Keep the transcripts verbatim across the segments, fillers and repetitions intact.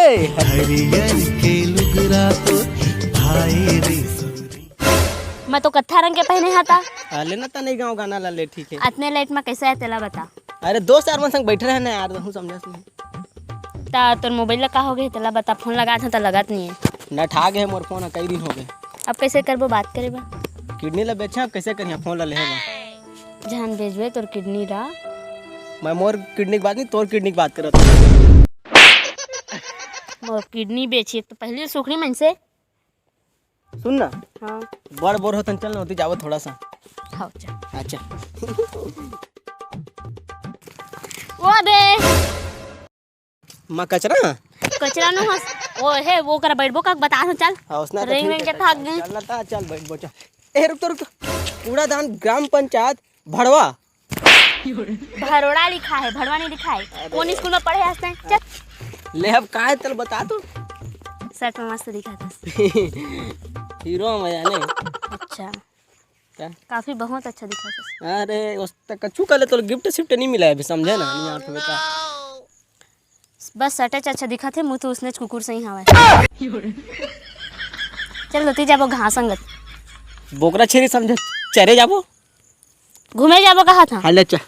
हरियर के लुगरा तो भाई रे। मैं तो कत्था रंग के पहने हा ता। हाँ, लेना ता नहीं गाँव गाना ला ले, ठीक है। अतने लेट में कैसे आय तेला बता। अरे दोस्त यार मन संग बैठे रहे ना यार, तहूँ समझस नहीं। ता तोर मोबाइल ला का हो गए तेला बता, फोन लगात हँव ता लगत नहीं है। नठा गए मोर फोन, कई दिन हो गए। अब कैसे करबो बात करे बा? किडनी ला बेचा, अब कैसे करिया फोन ला लेहे बा? जान बेचबे तोर किडनी ला। मैं मोर किडनी के बात नहीं, तोर किडनी के बात करत हँव। मोर किडनी बेची, एक तो पहली सुखड़ी मन से। सुन ना। हाँ। बड़ बोर होतन, चल ना होती जावो थोड़ा सा। हाँ, चल। अच्छा। ओ बे। माँ कचरा? कचरा नो हस। ओ हे, वो कर बैठबो का बता दो, चल। हाँ, उसने तो रेंग ठीक रेंग है, के थक गई। चल ना ता, चल बैठ बोचा। ए रुक तो रुक तो। कूड़ादान ग्राम पंचायत भड़वा। भरोड़ा लिखा है, भड़वा नहीं लिखा है। कौन स्कूल में पढ़े हस तैं? चल। ले अब का है, चल बता तू। शर्ट में मस्त दिखा था। हीरो हम है ने। अच्छा। क्या? काफी बहुत अच्छा दिखा था। अरे, उस तक कछु कर ले तो गिफ्ट सिफ्ट नहीं मिला है अभी, समझे ना? नहीं, आठ बेटा। बस शर्ट अच्छा दिखा थे, मुँह तो उसने कुकुर सही हवा है। चल, धोती जाबो घास अंगत। बोकरा छेरी समझे, चरे जाबो। घूमे जाबो कहा था। हाँ, ले चल।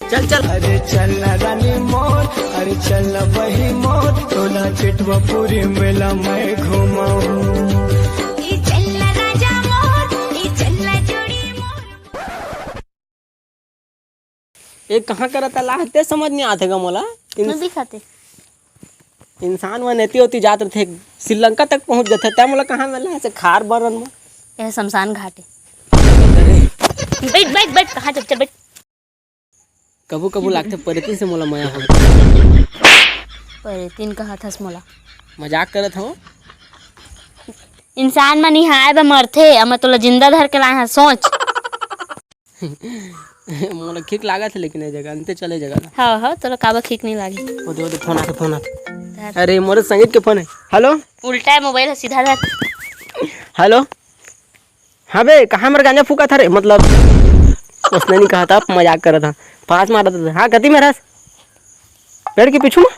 चल, चल। अरे चल ना रानी मोर, अरे चल ना बही मोर, तोला चेटवा पूरी मेला मैं घुमाऊं। ए चल ना राजा मोर, ए चल ना जोड़ी मोर। ए कहाँ करत ला, ते समझ नहीं आथे गा मोला। इन- नहीं दिखाते। इंसान मन एती ओती जात रथे, श्रीलंका तक पहुंच जाथे, तै मोला कहाँ मिला ऐसे खार बरन में? यह शमशान घाट है। बैठ, बैठ, बैठ, कहाँ चल, चल, बैठ। कभू कभू लागथे परेतिन से मोला मया हो। परेतिन कहा थस मोला? मजाक करत हूँ। इंसान मन इहाँ आए बर मरथे, अब मैं तोला जिंदा धर के लाए हँव, सोच। मोला ठीक लागत हे, लेकिन ये जगह, अंते चले जगह ला। हाँ, हाँ, तोला काबर ठीक नहीं लागे? वो दे, वो दे, फोन आथे, फोन आथे। धर। अरे, मोरे संगीत के फोन है। हेलो? उल्टा है मोबाइल, सीधा धर। हेलो? हाँ बे, कहाँ मेर गांजा फूका था रे? मतलब, उसने नहीं कहा था, मजाक कर रहा था। पास मारा था। हाँ, कती मेर हस? पेड़ के पीछू में?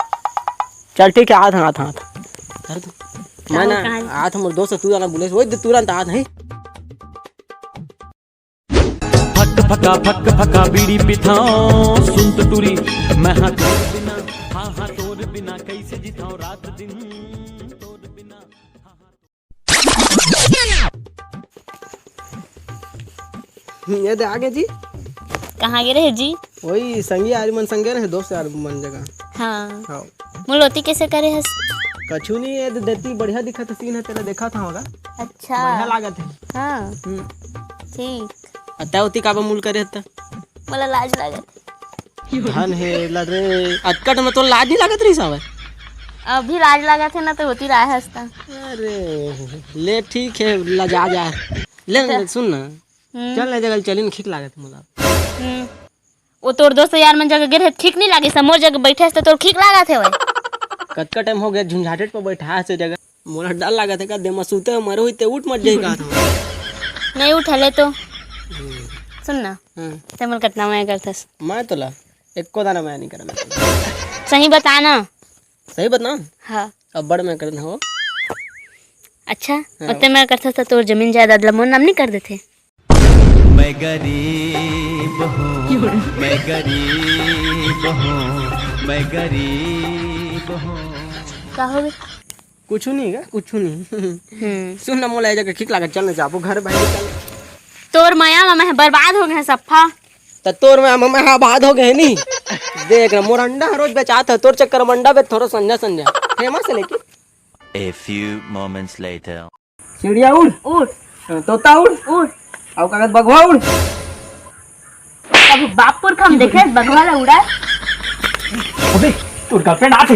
चल, ठीक है, आत हँव, आत हँव, आत हँव। धर तू। मैं ना, कहाँ? आत हँव, मोर दोस्त, तू जाना बोले, वही तुरंत आत हँव। फक फका फक फका बीड़ी पिथाओ, सुन तो टूरी, मैं हाँ तोर बिना, हाँ हाँ तोर बिना कैसे जिथाओ रात दिन, तोर बिना। ये दे आगे जी। कहाँ गे रहे जी? वही संगी यारी मन संगे रहे, दोस्त यार मन जगह। हाँ। हाँ। मुलौती कैसे करे हस? कछु नहीं, ये दे देती बढ़िया दिखा था, सीन है तेरा, देखा था होगा। अच्छा। बढ़िया लागत है। हाँ। हम्म। ठीक। अतः होती काबा मुल करे हत्ता? मोला लाज लागत। धन हे ला रे, अतका ठन में तो लाज नहीं लागत रही साहब। अभी लाज लागत है ना, तो होती रहा हस्ता। अरे, ले ठीक है, लजा जा। ले ना, सुन ना। हम्म। चल ना जगह चली ना, ठीक लागत मोला। हम्म। वो तोर दोस्त यार मन जगह गिर है, ठीक नहीं लागे, समोर जगह बैठे हस्ते तोर ठीक लागत है वही। कतका टाइम हो गया झुंझाटेट पर बैठा है से जगह। मोला डर लागत है का, दे म सुते मरो ही ते उठ मत जाई का था। नहीं उठले तो। हम्म। सुन ना। हाँ। ते मोला कितना मया करथस? मैं तोला एको दाना मया नहीं करम। सही बता ना। सही बता ना? हाँ। अब बड़ मया करत हो। अच्छा, हाँ। ओते मया करथस त तोर जमीन जायदाद ला मोर नाम नहीं कर देथे? मैं गरीब हूँ, मैं गरीब हूँ, मैं गरीब हूँ। का हो गए? कुछ नहीं का, कुछ नहीं। हम्म। सुन ना, मोला ए जगह ठीक लागत, चल ना जाबो घर भाई, चल। तोर मया में मैं बर्बाद हो गए सफा। त तोर मया में मैं आबाद हो गए नहीं। देख ना, मोर अंडा रोज बेचात है, तोर चक्कर में अंडा बेच थोड़ा संझा संझा। फेमस है लेकिन। A few moments later. चिड़िया उड़। उड़। तोता उड़। उड़। अउ का कहत बघवा उड़। अब बापुर खम देखे बघवा ला उड़ा। अबे, तोर गर्लफ्रेंड आथे।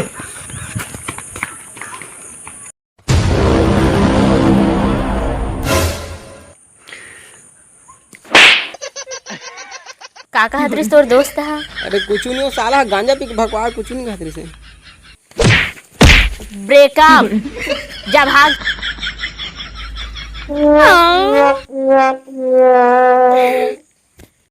का कहत रहिस तोर दोस्त हा? अरे कुछ नहीं, वो साला गांजा पी के भकवा, कुछ नहीं कहत रहिस। ब्रेकअप। जा भाग।